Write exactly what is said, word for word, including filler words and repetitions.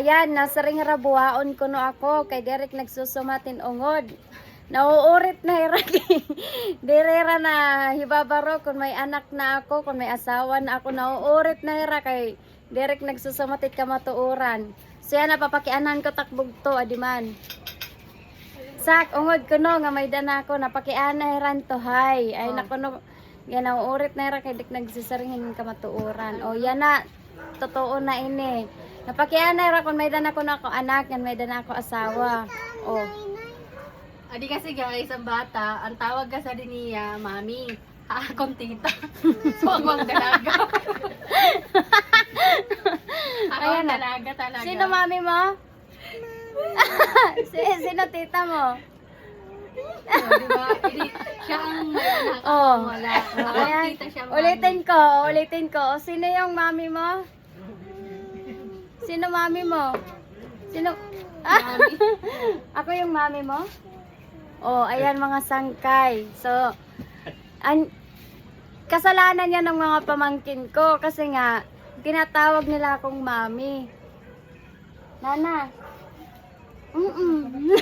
Ayan, nasiring hira buhaon kuno ako, kay diri ak nagsusumati hin ungod. Nauurit na hira kay diri hira nahibabaro kon may anak na ako, kon may asawa na ako. Nauurit na hira kay diri ak nagsusumati hit kamatuoran. So yana, papakianhan ko it ak bugto, adi man. Sak, ungod kuno nga may-ada na ako, napakiana hira hin tuhay. Ay, nakuno, yana, nauurit na hira kay diri ak nagsisiring hin kamatuoran. O, yana, totoo na ini. Napakiana hira kon may-ada na kuno ako anak, ngan may-ada na ako asawa. O. Adi kasi, guys, an bata, an tawag kasi niya, mami. Ha, akon tita. So, ako an dalaga. Ako an dalaga talaga. Sino mami mo? Si-, sino tita mo? O, di ba? Hindi, siya ang may anak, ako wala. Ako an tita, siya mami. Ulitin ko, ulitin ko. O, sino yung mami mo? Sino mami mo? Sino? Mami. Ako yung mami mo? O, ayan, mga sangkay. So, an-, kasalanan niya ng mga pamangkin ko kasi nga, tinatawag nila akong mami. Nana. Mm-mm.